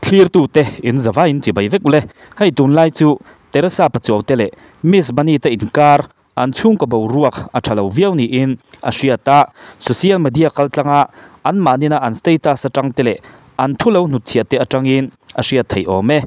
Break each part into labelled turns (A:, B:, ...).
A: Thlirtute in zavaiin chibai vek ule. Hei tunlai chu Teresa Pachuau te leh Miss Bunny te inkar an chhungkaw boruak a tha lo viau niin a hriat a. Social media kaltlanga anmahnina an status atang te leh an thu lo hnutchhiah te atangin a hriat theih awm e.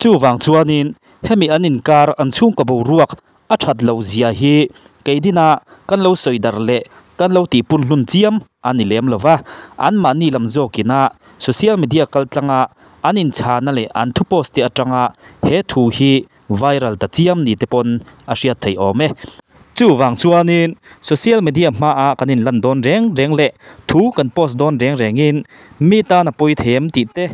A: Chuvang chuanin hemi an inkar an chhungkaw boruak a that loh zia hi keidina kan lo sawi darh leh kan lo tihpun hlun chiam a ni lem lo va, anmahni lam zawkina social media kaltlanga an inchhana leh an thu post te atanga he thu hi viral ta chiam ni te pawn a hriat theih awm e. Chuvang chuanin social media hmaa kan inlan dawn reng reng leh thu kan post dawn reng rengin mi tan a pawi them tih te,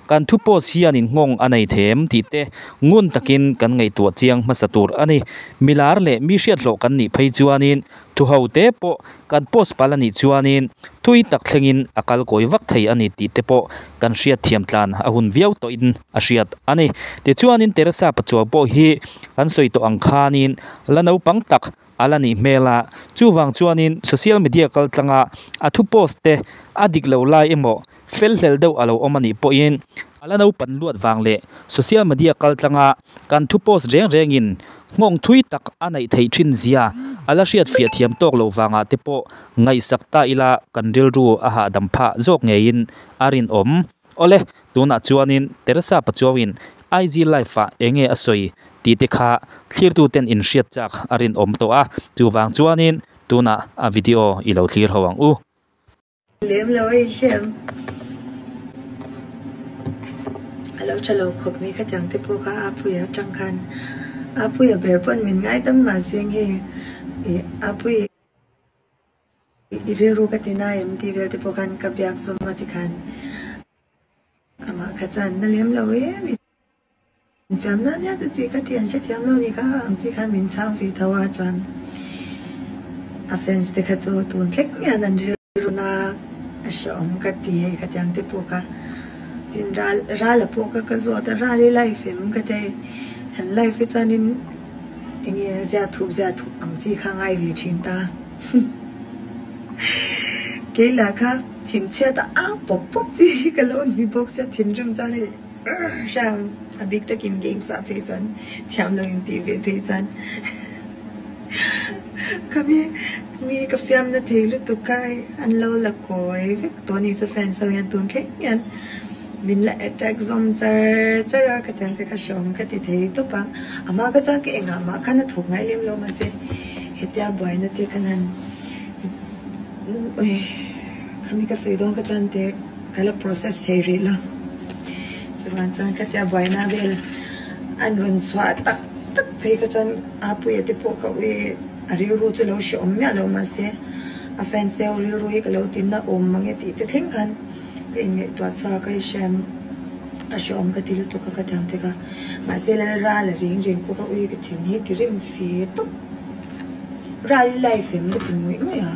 A: Kan thu post hianin nghawng a nei them tih te ngun takin kan ngaihtuah chiang hmasa tur a ni. Milar leh mi hriathlawh kan nih phei chuanin thu ho te pawh kan post pal a nih chuanin thui tak thlengin a kal kawi vak thei a ni tih te pawh kan hriat thiam tlan a hun viau tawhin a hriat a ni. Tichuanin Teresa Pachuau pawh hi kan sawi tawh ang khanin la naupang tak a la nih hmel a, chuvang chuanin social media kaltlanga a thu post te a dik lo lai emaw fel hlel deuh a lo awm a nih pawhin a la naupan luat vang leh social media kaltlanga kan thu post reng rengin nghawng thui tak a neih theih thin zia a la hriat fiah thiam tawk lo vangah te pawh ngaihsak ta ila kan rilru a hahdam phah zawk ngeiin a rinawm. Awle, tunah chuanin Teresa Pachuauin IG Live ah enge a sawi tih te kha thlirtuten inhriat chak a rinawm tawh a, chuvang chuanin tunah a video i lo thlir ho ang u.
B: Lem lo a inhrem. A lo tha lo khawp mai khatiang te pawh kha Apuia atang khan Apuia ber pawn min ngaidam mahse nge ih Apuia I rilru ka ti nai em tih vel te pawh khan ka biak zawm a tikhan amah kha chuan na lem lo em i infiam nan hian chuti ka ti an hrethiam lo ni kha ang chi khan min chhang ve tho a chuan a fans te kha chu tun thleng hian an rilru na a hrehawm ka ti hei khatiang te pawh kha tin ral ral a pawh kha ka zawt a ral i live em ka ti an live hi chuanin enge zia thup zia thup ang chi kha ngai ve thin ta. Kei lah kha thinchhiat a au pawp pawp chi hi ka lo ni bawk sia thinrim chuan hei hrang a bik takin games ah phei chuan thiam lo in tih ve phei chuan kha mi mi ka fiam na thei lutuk kha hei an lo la kawi vek tawh a ni chu fans ho hian tun thleng hian min la attack zawm char char a ka tiang te kha hreawm ka ti thei tawp a a hma kha chuan ka engah mah khan a thawk ngai lem lo mahse Hetia buaina te khan han ui khami ka sawi dawn kha chuan te ka la process thei rih lo. Chuan chuan khatia buaina vel an rawn chhuah tak tak phei kha chuan Apuia te pawh ka ui a rilru chu lo hre awm miah lo mahse a fans te ho rilru hi ka lo tinna awm mange tih te thleng khan ka inngaihtuah chhuak a i hriam a hreawm ka ti lutuk a ka tiang tek a mahse Lalrala reng reng pawh ka ui ka thin hi ti rim fe tawp. Ral live em ka ti ngawih ngawih a,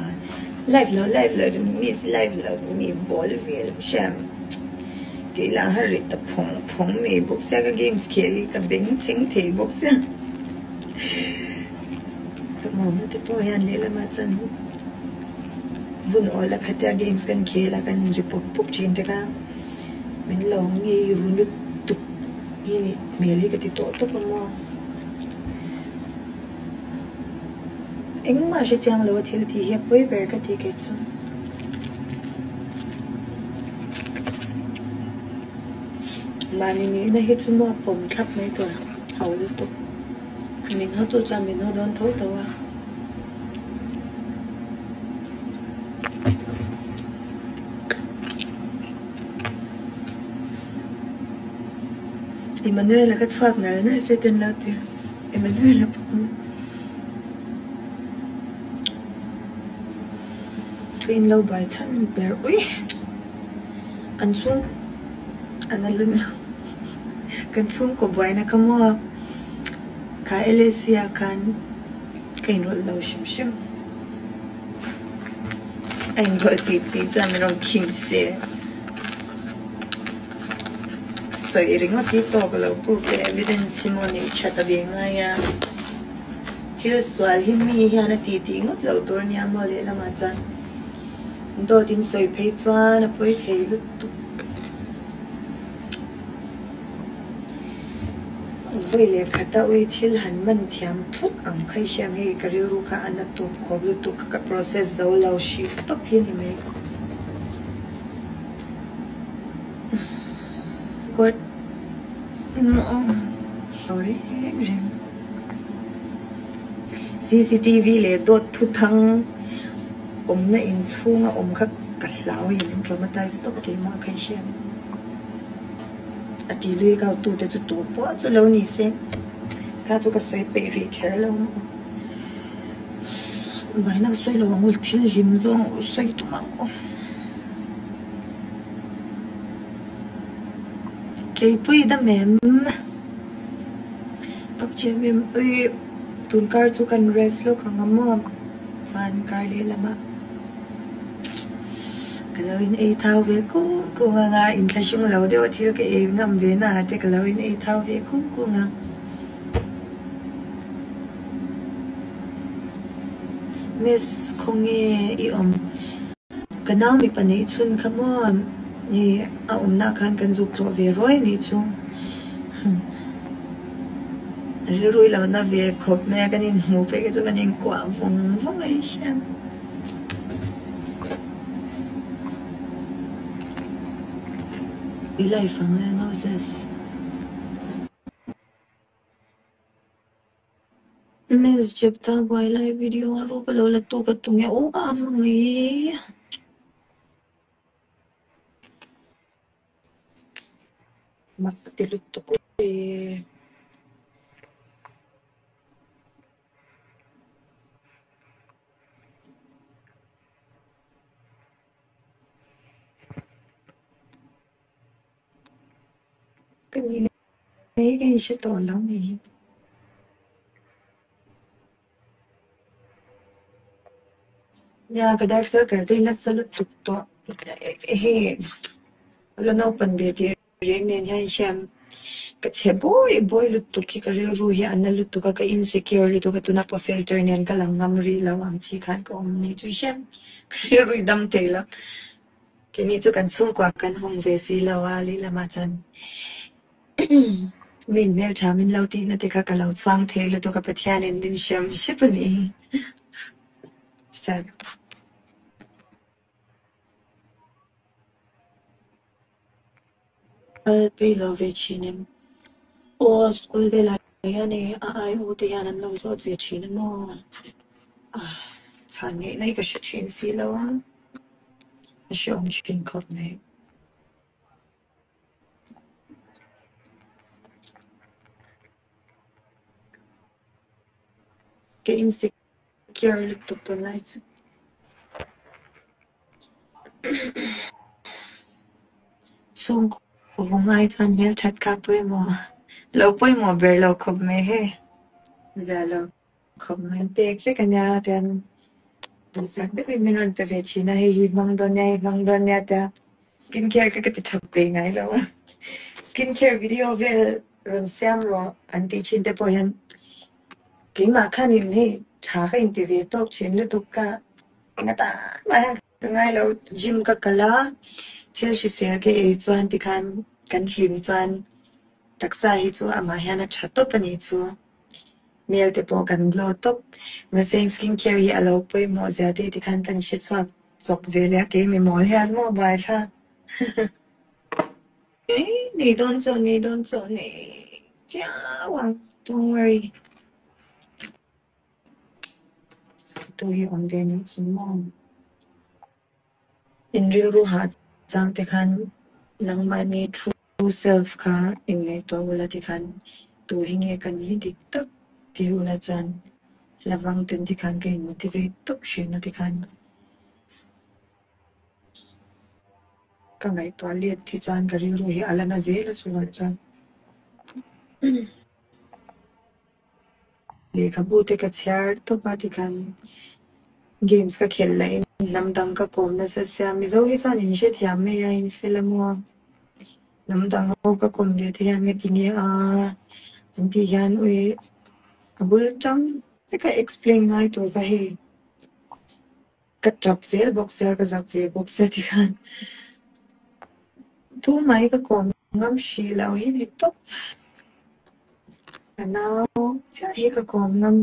B: live lo live lo miss live lo mi bawl vel hriam kei lah har rih ta phawng phawng mai bawk sia ka games khel hi ka beng chheng thei bawk sia ka mawmna te pawh hian lehlamah chuan hun awl a khatia games kan khel a kan ri pawp pawp thin te kha min lo ngei ru lutuk hi nih hmel hi ka ti tawh tawp a maw. Engmah hre chiang lo a thil tih hi a pawi ber ka ti kei chu. Mahni nihna hi chu maw pawm thlap mai tur ho lutuk. Min hawtu chuan min haw dawn tho tho a. Emmanuel-a ka chhuak nal nal che ten lo ti. Emmanuel-a pawh a Train lo bai chhan ber ui an chhung an a lun kan chhungkaw buaina kha maw kha LSC ah khan ka inrawlh lo hrim hrim a inrawlh tih tih chuan min rawn khing se. Sawi ringawt hi tawk lo proof leh evidence hi maw neih that a ve ngai a, thil sual hi mi hian a ti tih ngawt loh tur ania maw lehlamah chuan dawt in sawi phei chuan a pawi thei lutuk. Vawi leh khata ui thil han man thiam thut ang kha i hriam hei ka rilru kha a na tawp khawp lutuk kha ka process zo lo hrih tawp hi a ni mai. Record lo reng reng. Cctv leh dawt thuthang awmna inchhunga awm kha ka hlau a min traumatize tawp keimah kha i hriam. A ti lui kau tute chu tu pawh chu lo ni se, kha chu ka sawi peih rih kher lo maw. Mahni ka sawi lo ang u, thil hlim zawng sawi tum ang u. Tleipui dam em? Pakchem em? Ui, tun kar chu kan rest lawk ang a maw? Chuan kar lehlamah. Ka lo in ei thau ve kung kung ang a, inthlahrung lo deuh a thil ka ei ngam ve na ah te ka lo in ei thau ve kung kung ang. Miss khawnge i awm? Ka nau mipa neih chhun kha maw hei a awmna ah khan kan zuk tlawh ve ruai anih chu. Rilru i lo na ve khawp mai a, kan inhmuh phei kha chu kan inkuah vawng vawng a i hria. I life ang e Moses. Miss Jeptha buai lai video a ruk a lo la tu ka tum e aw a hmangaih. Mak ti lutuk e. Ka ni nei ka inhre tawh lo ni hi. Nia ka dark circle te hi nasa lutuk tawh hei la naupan ve tih Reng nen hian hriam ka chhe bawi bawi lutuk hi ka rilru hi a na lutuk a, ka insecure lutuk a, tuna pawh filter nen ka lang ngam rih lo ang chi khan ka awm ni chu hriam ka rilru i dam thei lo. Keini chu kan chhungkua kan hawng ve si lo a, lehlamah chuan mi inhmeltha min lo tihna te kha ka lo chhuang thei lutuk a, Pathianin min hriam hrep a ni. Sad. Kal peih lo ve thin em? Aw school velah hian e a ai u te hian an lo zawt ve thin a maw? Ah chhan ngeih mai ka hre thin si lo a, a hreawm thin khawp mai. Ka insecure lutuk tunlai chu. Chhungkaw ngai chuan hmelthat kha pawimawh lo pawimawh ber lo khawp mai hei. Zia lo khawp mai pek vek a nia tian duhsak deuhin min rawn pe ve thin a, hei hi hmang dawn nia hei hmang dawn nia tia skin care kha ka ti tha ve ngai lo a. Skin care video vel rawn siam rawh an tih thin te pawh hian keimah khanin hei tha ka inti ve tawk thin lutuk ka. Enga tan mah hian ka ngai lo, gym ka kal a, thil hrisel ka ei chuan tikhan kan hlim chuan taksa hi chu amah hian a tha tawp a nih chu. Hmel te pawh kan glow tawp. Mahse skin care hi a lo pawimawh zia te tikhan kan hre chhuak chawp ve leh a, kei mi mawl hian maw buaithlak. Nei dawn chu nei dawn chu nei viau ang, don't worry. Tu hi awm ve nih chu maw? In rilru hah chang te khan nangmahni true self kha inngaihtuah ula tikhan tu hi nge ka nih dik tak ti ula chuan hla hmang ten tikhan ka in motivate tawp hrin a tikhan ka ngaihtuah let hi chuan ka rilru hi a la na zel a chuvang chuan. Lehkhabu te ka chhiar tawp a tikhan games ka khelh lah in hnam dang ka kawm nasa sia Mizo hi chuan in hrethiam mai a in fel a maw hnam dang ho ka kawm ve te hian ngati nge a an tih hian ui a bul tang vek a explain ngai tur kha hei Ka tap zel bawk sia, ka zak ve bawk sia tikhan tumah hi ka kawm ngam hrih lo hi ni tawp. Ka nau chiah hi ka kawm ngam.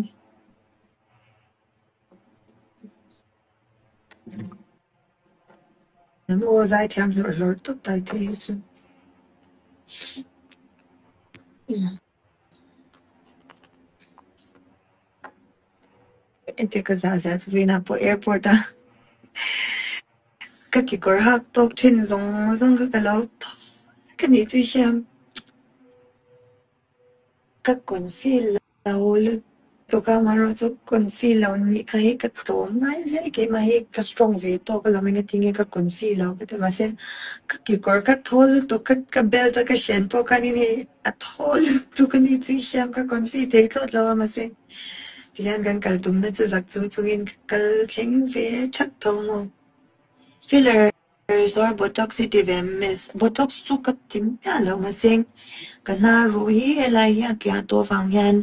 B: Aw zaithiam hlawrh hlawrh tawp tai te hi chu. Engtia ka zah zah chu vawiinah pawh airport a ka kekawr hak tawk thin zawng zawng kha ka lo thaw ka nih chu i hriam. Ka confi lo lutuk a, amaherawhchu confi lo nih kha hi ka tlawm ngai zel keimah hi ka strong ve tawk alawm eng atinge ka confi lo ka ti mahse ka kekawr ka thaw lutuk ka ka belt a ka hren pawh khanin hei a thaw lutuk a ni chu i hriam ka confi thei thlawt lo a mahse tihian kan kal tumna chu zak chung chungin ka kal thleng ve thak tho maw filler Resort Botox hi ti ve miss. Botox chu ka ti miah lo mahse ka hnar ruh hi helai hi a tliah tawh vang hian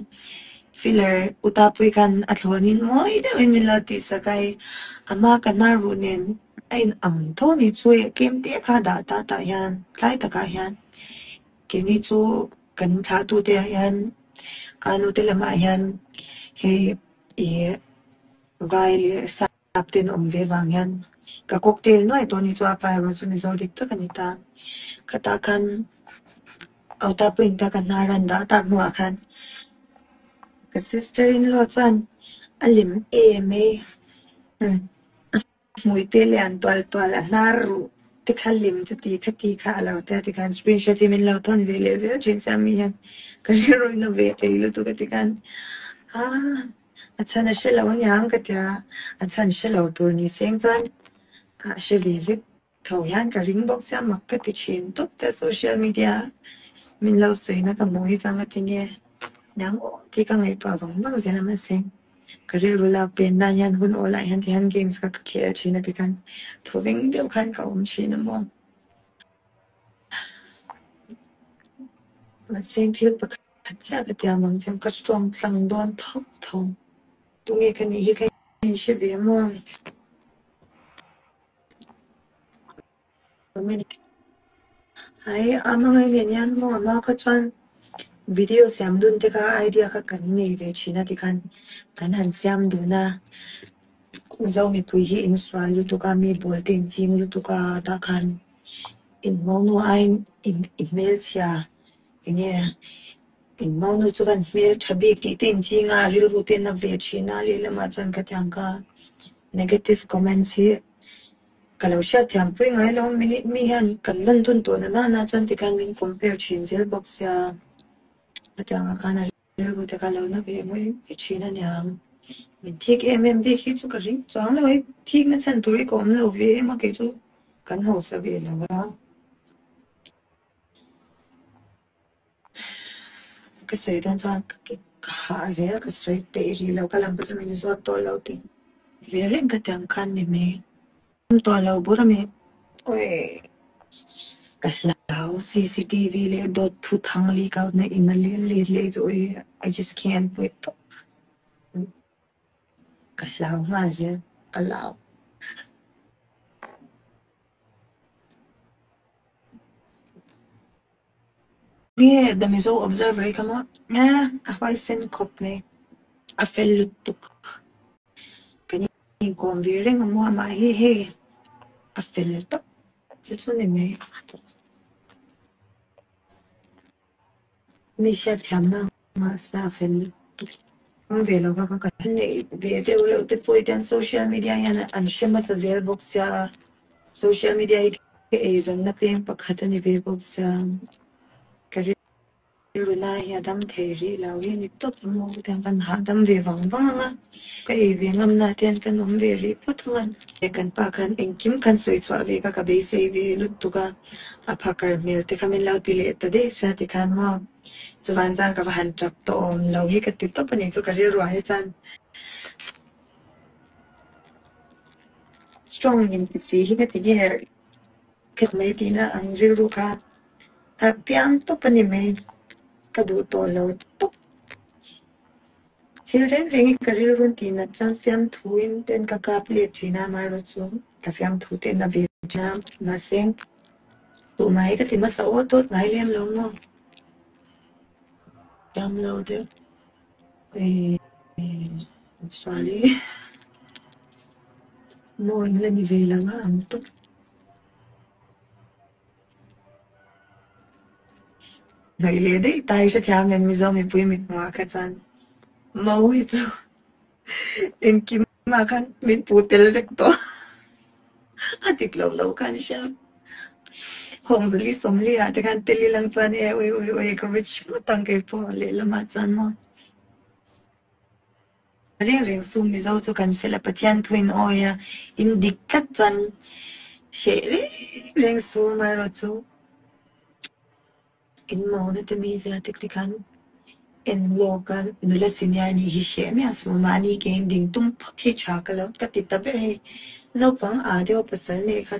B: filler utapui khan a thlawnin mawi deuhin min lo tih sak a hei a hma ka hnar ruh nen a in ang tho ni chu hei tlem te kha dah ta tah hian tlai takah hian keini chu kan thlahtute ah hian a nute lamah hian hei ih vai leh sa. Captain awm ve vang hian ka cocktail nuai tawh a ni chu a pa erawh chu Mizo dik tak a ni ta. Khatah khan auta pawhin ta ka hnar a an dah tak hnuah khan ka sister in law chuan a lem em e a hmui te lian tual tual a hnar ruh te kha lem chuti khati kha a lo tia tikhan screenshot hi min lo thawn ve leh zel thin sia mi hian ka rilruin a ve thei lutuk a tikhan aaa. A chhan a hre lo aniang ka tia, a chhan hre lo tur ni seng chuan a hre ve vek tho hian ka ring bawk sia mak ka ti thin tawp te social media min lo sawina ka hmuh hi chuan ka ti nge niang aw tih ka ngaihtuah vang vang zel a mahse ka rilru lak pen nan hian hun awl ah hian ti hian games kha ka khel thin a ti khan thawveng deuh khan ka awm thin a maw. Mahse thil pakhat chiah ka tiam ang che ka strong tlang dawn tho tho. Tunge ka nih hi ka inhre ve maw? Ai a hmangaih nen hian maw a hma kha chuan video siam dun te kha idea kha kan nei ve thin a tikhan kan han siam dun a. Mizo mipui hi insual lutuk a, mi bawl te inching lutuk a tah khan inhmawhnu aiin i hmelchhia enge inhmawhnu chu kan hmeltha bik tih te inching a, rilru te na ve thin a, lehlamah chuan ka tiang kha negative comments hi ka lo hriatthiam pui ngai lo, mi hian kan lan dun tawh na nana chuan tikhan min compare thin zel bawk sia, ka tiangah khan a. Rilru te ka lo na ve ngawih ngawih thin a niang. Min thik em em bik hi chu ka ring chuang lo e, thik na chhan tur hi ka awm lo ve em a kei chu kan hausa ve lo a. Ka sawi dawn chuan ka hah zel ka sawi peih rih lo ka lam ka chu min zawt tawh lo tih ve reng ka tiang khan ni mai. Awm tawh lo bur a mi. Awii ka hlau cctv leh dawt thu thang leak out na in a let let leh chu awii I just can't wait tawp. Ka hlau nghal zel ka hlau. Nge The Mizo Observer hi ka maw eh a huaisen khawp mai a fel lutuk. Kan inkawm ve reng a maw amah hi hei a fel tak chu chu ni mai. Mi hriatthiamna mahse a fel lutuk awm ve lo kha ka neih ve deuh reuh te pawh hi tiang social media hian an hre hmasa zel bawk sia social media hi ka eizawnna peng pakhat a ni ve bawk sia ka Rilruna hi a dam thei rih lo hi a ni tawp a maw tiang kan hahdam ve vang vang ang a, ka ei ve ngamna te hian kan awm ve rih phawt ang a. Kan pa khan engkim khan sawi chhuah ve kha ka beisei ve lutuk a, a phakar hmel te kha min lo ti leh ta daih sia tikhan maw chuvan zan ka va han tap tawh awm lo hi ka ti tawp a ni chu ka rilruah hi chuan strong in ti si hi ka ti nge khat mai tihna ang rilru kha. A piang tawp a ni mai, ka duh tawh lo tawp. Thil reng reng hi ka rilru tih nat chuan fiamthu in ten ka kap let thin a, amaherawh chu ka fiamthu te na ve thin a, mahse duh mai ka ti hmasa aw tawt ngai lem lo maw. Thiam lo deuh ui suali maw in la ni ve lo a ang tawp. Hnaih leh daih ta i hrethiam em Mizo mipui mithmuh ah kha chuan Mawi chu engkim ah khan min puh tel vek tawh a dik lo lo khan hria. Hawngzali Sawmli ah te khan tel ilang chuan e ui ui ui ka rich ngawt ang kei pawh lehlamah chuan maw. Reng reng chu Mizo chu kan fel a Pathian thu in awi a in dik tlat chuan hreh reng reng su amaherawh chu in mauna te mizia te te khan en lawk a nula senior nih hi hreh miah su mahni ke in ding tum phawt hi tha ka lo ka ti ta ber hei naupang aa deuh a pasal neih kha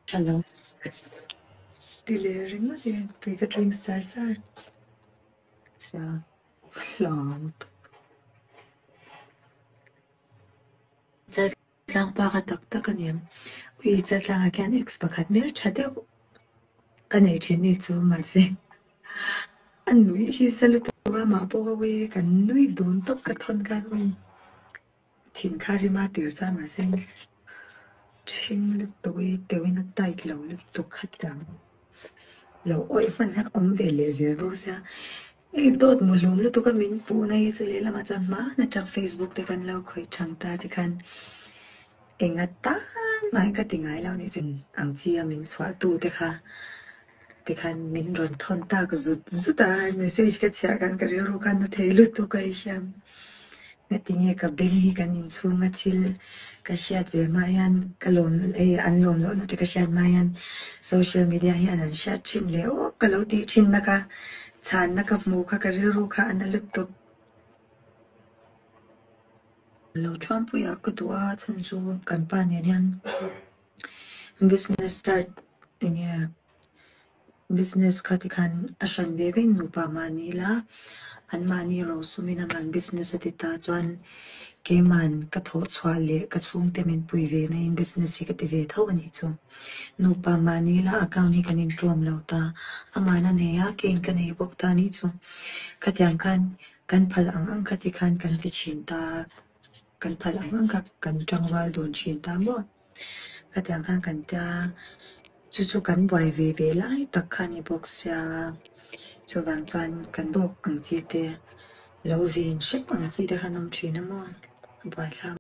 B: tha lo ti leh ringawt e tui ka drink char char sia hlau tawp. Tlangpa ka tak tak a niam. Ui Chaltlangah khian ex pakhat hmel tha deuh ka nei thin ni chu mahse a nui hi sa lutuk a mah pawh ka ui kan nui dun tawp ka thawn khan ui thin kha rima tir chuan mahse ṭhing lutuk i teuhin a tight lo lutuk kha tang lo awih hman hian awm ve leh zel bawk sia. Hei dawt mu hlum lutuk a min puhna hi chu lehlamah chuan hmana tang Facebook te kan lo khawih thang ta te khan enga tan mai ka ti ngai lo nih chu ang chi a min chhuah tu te kha ti khan min rawn thawn tak zut zut a message ka chhiar khan ka rilru khan a thei lutuk a i hriam. Ngatinge ka beng hi kan inchhunga thil ka hriat ve hma hian ka lawm ei an lawm lohna te ka hriat hma hian social media hian an hriat thin leh aw ka lo tih thinna kha chhanna ka hmu kha ka rilru kha a na lutuk. Lo thuampuiah ka duh a chhan chu kan pa nen hian business start enge Business kha tikhan a hran ve ve nupa mahni ila anmahni rosumin aman business a ti ta chuan keiman ka thawh chhuah leh ka chhungte min pui ve na in business hi ka ti ve tho a nih chu. Nupa mahni ila account hi kan inṭawm lo ta, aman a nei a keiin ka nei bawk ta a nih chu. Khatiang khan kan phal ang ang kha tikhan kan ti thin ta, kan phal ang ang kha kan ṭangrual dun thin ta maw. Khatiang khan kan tia chu chu kan buai ve ve lai tak kha a ni bawk sia chuvang chuan kan dawk ang chi te lo vin hrep ang chi te khan awm thin a maw a buaithlak.